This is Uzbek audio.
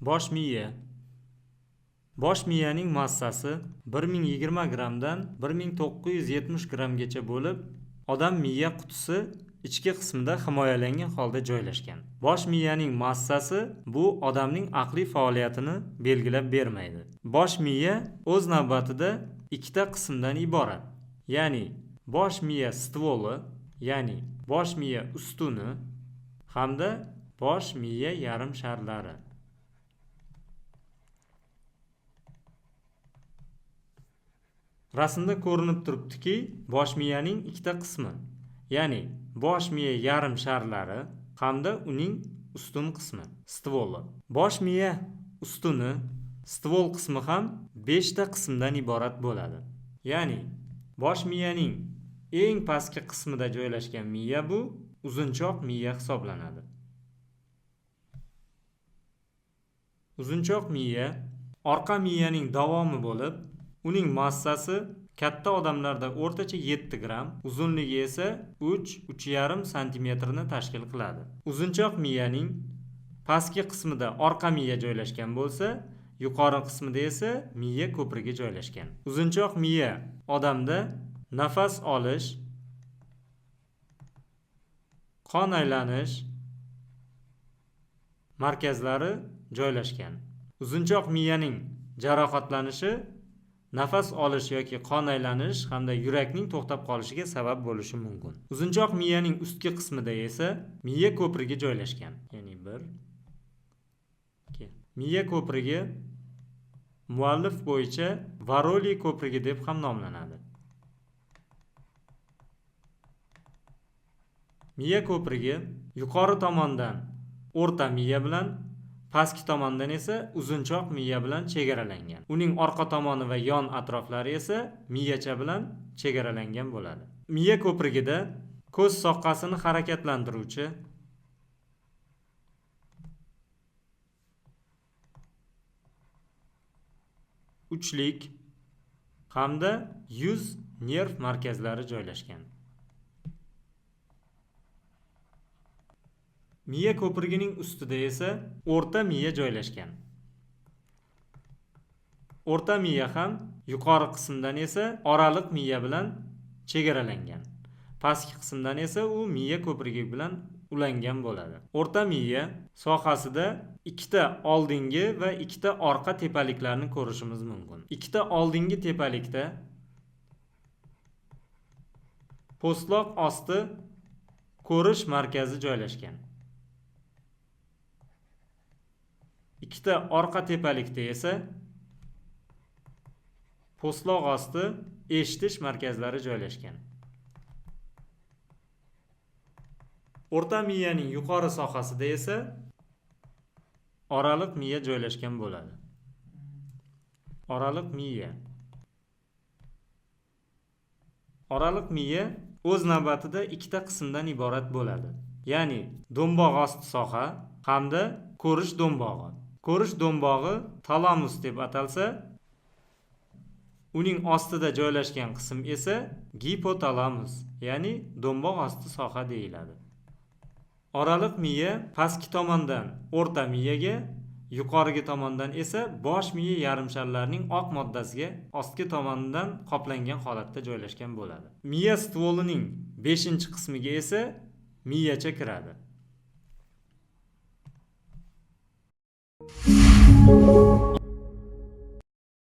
Bosh miya. Bosh miyaning massasi 1020 grammdan 1970 grammgacha bo'lib, odam miya qutisi ichki qismida himoyalangan holda joylashgan. Bosh miyaning massasi bu odamning aqliy faoliyatini belgilab bermaydi. Bosh miya o'z navbatida ikkita qismdan iborat. Ya'ni bosh miya stvoli, ya'ni bosh miya ustuni hamda bosh miya yarim sharlari. Rasmda ko'rinib turibdiki, bosh miyaning ikkita qismi, ya'ni bosh miya yarim sharlari hamda uning ustun qismi, stvoli. Bosh miya ustuni, stvol qismi ham 5 ta qismdan iborat bo'ladi. Ya'ni bosh miyaning eng pastki qismida joylashgan miya bu uzunchoq miya hisoblanadi. Uzunchoq miya orqa miyaning davomi bo'lib, uning massasi katta odamlarda o'rtacha 7 gramm, uzunligi esa 3-3,5 santimetrni tashkil qiladi. Uzunchoq miyaning pastki qismida orqa miya joylashgan bo'lsa, yuqori qismida esa miya ko'prigi joylashgan. Uzunchoq miya odamda nafas olish, qon aylanish markazlari joylashgan. Uzunchoq miyaning jarohatlanishi nafas olish yoki qon aylanish hamda yurakning to'xtab qolishiga sabab bo'lishi mumkin. Uzunchoq miyaning ustki qismida esa miya ko'prigi joylashgan. Ya'ni 1 2. Miya ko'prigi muallif bo'yicha Varoli ko'prigi deb ham nomlanadi. Miya ko'prigi yuqori tomondan o'rta miya bilan, pastki tomondan esa uzunchoq miya bilan chegaralangan. Uning orqa tomoni va yon atroflari esa miyacha bilan chegaralangan bo'ladi. Miya ko'prigida ko'z soqqasini harakatlantiruvchi uchlik hamda yuz nerv markazlari joylashgan. Miya ko'prigining ustida esa o'rta miya joylashgan. O'rta miya ham yuqori qismdan esa oraliq miya bilan chegaralangan. Pastki qismdan esa u miya ko'prigi bilan ulangan bo'ladi. O'rta miya sohasida ikkita oldingi va ikkita orqa tepaliklarni ko'rishimiz mumkin. Ikkita oldingi tepalikda po'stloq osti ko'rish markazi joylashgan. Ikkita orqa tepalikda esa po'stloq osti eshitish markazlari joylashgan. O'rta miyaning yuqori sohasida esa oraliq miya joylashgan bo'ladi. Oraliq miya. Oraliq miya o'z navbatida ikkita qismdan iborat bo'ladi. Ya'ni do'mboq osti soha hamda ko'rish do'mbog'i. Ko'rish do'mbog'i talamus deb atalsa, uning ostida joylashgan qism esa gipotalamus, ya'ni do'mboq osti soha deyiladi. Oraliq miya pastki tomondan o'rta miyaga, yuqorigi tomondan esa bosh miya yarimsharlarining oq moddasiga ostki tomonidan qoplangan holatda joylashgan bo'ladi. Miya stvolining 5-qismiga esa miyacha kiradi.